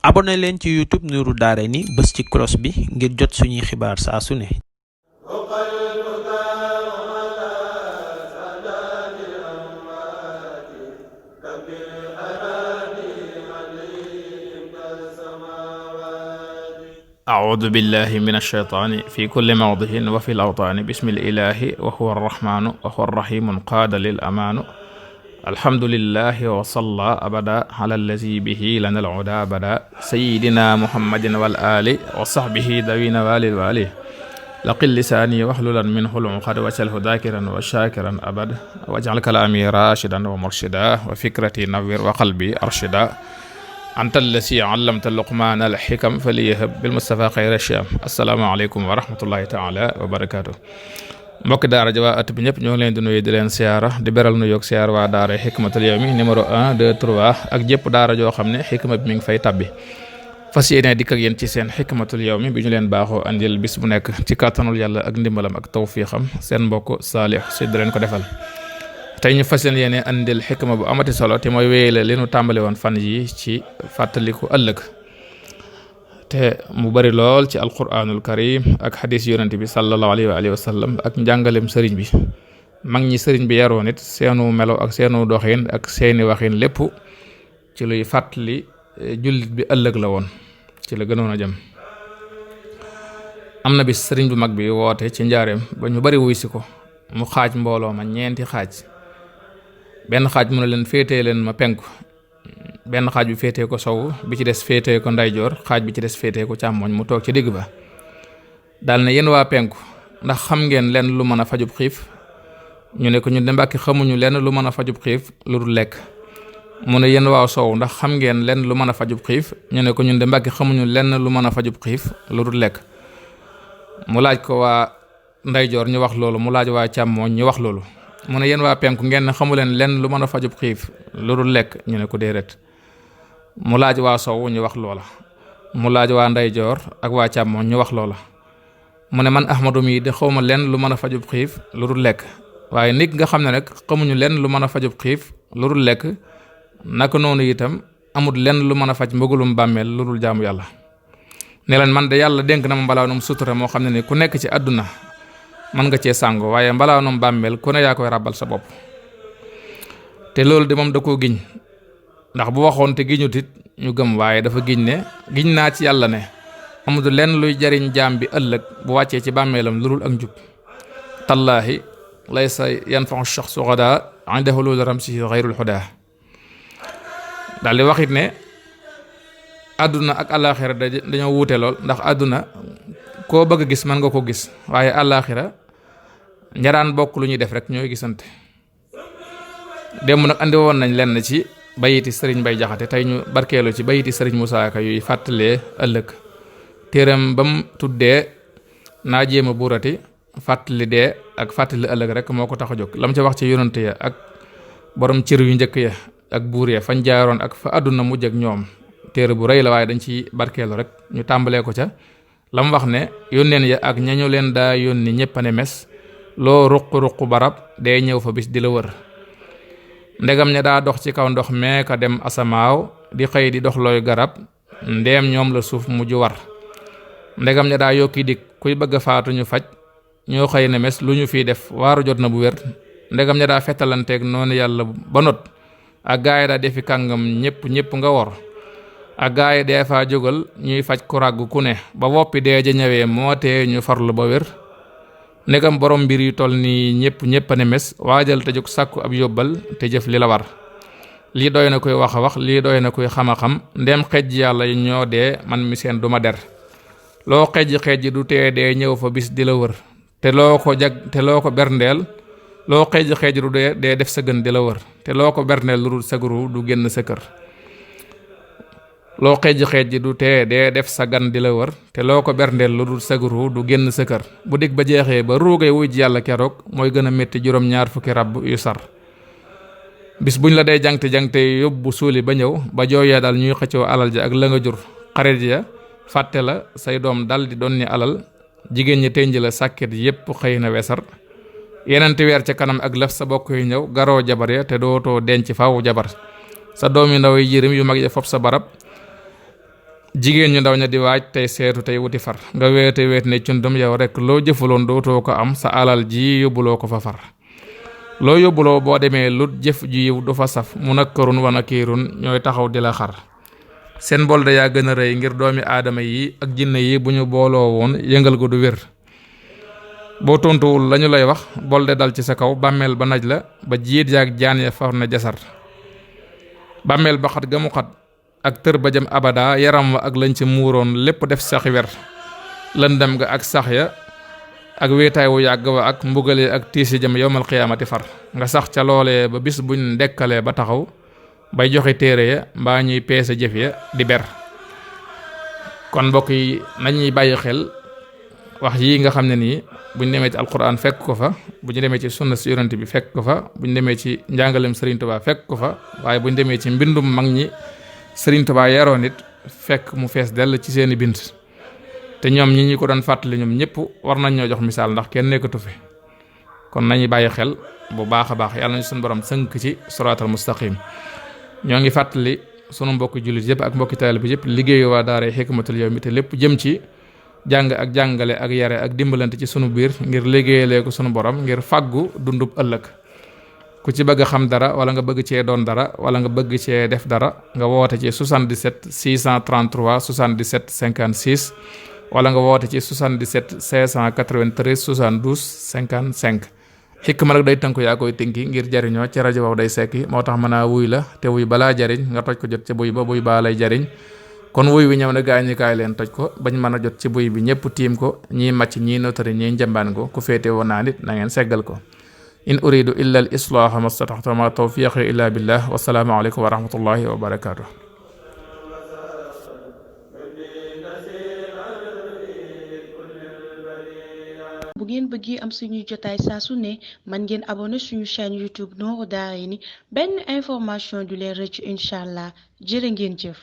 abonné leen ci YouTube Nourou Darayni bës ci cloche bi ngir jot suñuy xibaar saa su ne. أعوذ بالله من الشيطان في كل موضع وفي الأوطان بسم الإله وهو الرحمن وهو الرحيم قاد للأمان الحمد لله وصلى أبدا على الذي به لنا العدا بدا سيدنا محمد والآل وصحبه ذوي نوال الوالي لقل لساني واحللا منه العقد واجعله ذاكرا وشاكرا أبدا واجعل كلامي راشدا ومرشدا وفكرتي نوّر وقلبي أرشدا anta allasi allamta luqmaana alxikam faliyahab bil mustafa xayra sham asalaamaaleykum wa rahmatullahi taala wa barakaatu. mbokki daara ja waa at bi ñëpp ñoo ngi leen di nuyu di leen siyaara di beral nu yoog siyaar waa daara xikmatul yawmi numéro 1 2 3 ak jëpp daara joo xam ne xikma bi mi ngi fay tabbi fas yéene dikk ak yéen ci seen xikmatul yawmi bi ñu leen baaxoo andil bis bu nekk ci kàttanul yàlla ak ndimbalam ak tawfiixam seen mbokk Saalix si di leen ko defal. tey ñu fas yéene andil xikma bu amati solo te mooy wéyale li nu tàmbali woon fan yi ci fàttaliku ëllëg te mu bari lool ci alquranul karim ak xadis yonent bi sallallahu alayhi wa sallam ak njàngalem sëriñ bi mag ñi sëriñ bi yaroon it seenu melo ak seenu doxin ak seeni waxin lépp ci luy fàttali jullit bi ëllëg la woon ci la gënoon a jëm. am na bis sëriñ bu mag bi woote ci njaareem ba ñu bari wuy si ko mu xaaj mbooloo ma ñeenti xaaj. benn xaaj mu ne leen féetee leen ma penku benn xaaj bi féetee ko sow bi ci des féetee ko ndeyjoor xaaj bi ci des féetee ko càmmoñ mu toog ci digg ba daal ne yéen waa penku ndax xam ngeen lenn lu mën a fajub xiif ñu ne ko ñu de Mbàkke xamuñu lenn lu mën a fajub xiif lu dul lekk mu ne yéen waa sow ndax xam ngeen lenn lu mën a fajub xiif ñu ne ko ñun de Mbàkke xamuñu lenn lu mën a fajub xiif lu dul lekk mu laaj ko waa ndeyjoor ñu wax loolu mu laaj waa càmmoñ ñu wax loolu mu ne yéen waa penku ngeen xamu leen lenn lu mën a fajub xiif lu dul lekk ñu ne ko déedéet mu laaj waa sow ñu wax loola mu laaj waa ndeyjoor ak waa càmmoñ ñu wax loola mu ne man Ahmadu mi de xawma lenn lu mën a fajub xiif lu dul lekk waaye nit nga xam ne nag xamuñu lenn lu mën a fajub xiif lu dul lekk naka noonu itam amul lenn lu mën a faj mbëggalum bàmmeel lu dul jaamu yàlla ne leen man de yàlla dénk na ma mbalaanum sutura moo xam ne ni ku nekk ci àdduna mën nga cee sàngo waaye mbalaanum bàmmeel ku ne yaa koy ràbbal sa bopp te loolu de moom da koo giñ ndax bu waxoon te giñut it ñu gëm waaye dafa giñ ne giñ naa ci yàlla ne amul lenn luy jariñ jaam bi ëllëg bu wàccee ci bàmmeelam lu dul ak njub tallaahi laysa yanfa'u shakhsu ghadan 'inda hulul ramsihi ghayrul huda daal di waxit ne àdduna ak àllaaxira dañoo wuute lool ndax àdduna koo bëgg a gis mën nga ko gis waaye àllaaxira njaraan bokk lu ñuy def rek ñooy gisante. démb nag andi woon nañ lenn ci bayiti sëriñ Bay Jaxate tey ñu barkeelu ci bayiti sëriñ Musaa Ka yuy fàttalee ëllëg téeram ba mu tuddee naa jéema buurati fàttali dee ak fàttali ëllëg rek moo ko tax a jóg lam ca wax ci yonante ya ak borom cër yu njëkk ya ak buur ya fañ jaaroon ak fa àdduna mujj ak ñoom téere bu rëy la waaye dañ ci barkeelu rek ñu tàmbalee ko ca lam wax ne yónneen ya ak ñañu leen daa yónni ñépp a ne mes loo ruq-ruq barab day ñëw fa bis di la wër ndegam ña daa dox ci kaw ndox mee ka dem asamaaw di xëy di dox looy garab ndeem ñoom la suuf mujj war ndegam ña daa yokki dik kuy bëgg a faatu ñu faj ñoo xëy ne mes lu ñu fiy def waaru jot na bu wér ndegam ña daa fettalanteeg noonu yàlla ba not ak gaay daa defi kàngam ñépp nga wor ak gaay dee faa jógal ñuy faj ku ràgg ku ne ba woppi dee ja ñëwee moo tee ñu farlu ba wér ndegam borom mbir yu toll nii ñépp a ne mes waajal te jóg sàkku ab yóbbal te jëf li la war lii doy na koy wax a wax lii doy na koy xam a xam ndem xejj yàlla ñoo dee man mi seen duma der loo xejj du tee dee ñëw fa bis di la wër te loo ko berndeel loo xejj du dee def sa gën di la wër te loo ko berndeel lu dul saguru du génn sa kër loo xejj du tee dee def sa gan di la wër te loo ko berndeel lu dul saguru du génn sa kër bu dig ba jeexee ba ruugay wuy ji yàlla keroog mooy gën a métti juróom-ñaar fukki ràbb yu sar bis buñ la dee jangte yóbbu suuli ba ñëw ba jooyee dal ñuy xëccoo alal ja ak la nga jur xarit ya fàtte la say doom dal di doon ni alal jigéen ñi tënj la sàkkit yépp xëy na wesar yenente weer ca kanam ak lëf sa bokk yu ñëw garoo jabar ya te dootoo denc faw jabar sa doomi ndaw yi jirim yu mag ya fopp sa barab jigéen ñu ndaw ña di waaj tey seetu tey wuti far nga weete weet ne cundum yow rek loo jëfaloon dootoo ko am sa alal ji yóbbuloo ko fa far loo yóbbuloo boo demee lu jëf ji yiw du fa saf mu nakkarun wa nakiirun ñooy taxaw di la xar seen bolde yaa gën a rëy ngir doomi aadama yi ak jinne yi bu ñu booloo woon yëngal ko du wér boo tontuwul lañu lay wax bolde dal ci sa kaw bàmmeel ba naj la ba jiit yaak jaan ya far na jasar bàmmeel ba xat ga mu xat ak tër ba jëm abada yaram wa ak lañ ci muuroon lépp def saxi wer lëndam ga ak sax ya ak wéetaay wu yàgg wa ak mbugale ak tiisi jëm yowmal xiyaamati far nga sax ca loolee ba bis buñ ndekkalee ba taxaw bay joxe téere ya mbaa ñuy peese jëf ya di ber kon mbokk yi nañuy bàyyi xel wax yi nga xam ne nii buñ demee ci alquran fekk ko fa bu ñu demee ci sunna si yonent bi fekk ko fa bu ñu demee ci njàngalem Sëriñ Tuubaa fekk ko fa waaye bu ñu demee ci mbindum mag ñi Sëriñ Tuubaa yaroon it fekk mu fees dell ci seeni bind te ñoom ñi ko doon fàttali ñoom ñëpp war nañ ñoo jox misaal ndax kenn nekkatu fi kon nañuy bàyyi xel bu baax a baax yàlla nañu suñu borom sënk ci siraatal mustaqim ñoo ngi fàttali sunu mbokki jullit yëpp ak mbokki taalibe bi yëpp liggéeyu waa daara Hikmatul Yawmi te lépp jëm ci jàng ak jàngale ak yare ak dimbalante ci sunu biir ngir liggéeyalee ko sunu borom ngir fàggu dundub ëllëg ku ci bëgg a xam dara wala nga bëgg cee doon dara wala nga bëgg cee def dara nga woote ci 77 633 77 56 wala nga woote ci 77 593 72 55 xikma nag day tënku yaa koy tënki ngir jariñoo ci rajo boobu day sekki moo tax mën a wuy la te wuy balaa jariñ nga toj ko jot ci buy ba buy baa lay jariñ kon wuy wi ñëw na gaa ñi kaay leen toj ko bañ mën a jot ci buy bi ñëpp tiim ko ñii màcc ñii notari ñii njambaan ko ku féete woon naa nit na ngeen seggal ko in uridu illa al islaaha mastataxta ma tawfiqi illa billah wasalaamu aleykum wa rahmatullahi wa barakaatu. bu ngeen bëggee am suñuy jotaay saa su ne man ngeen abonné suñu chaîne YouTube Nourou Darayni benn information du leen rëcc incha allah jërë ngeen jëf.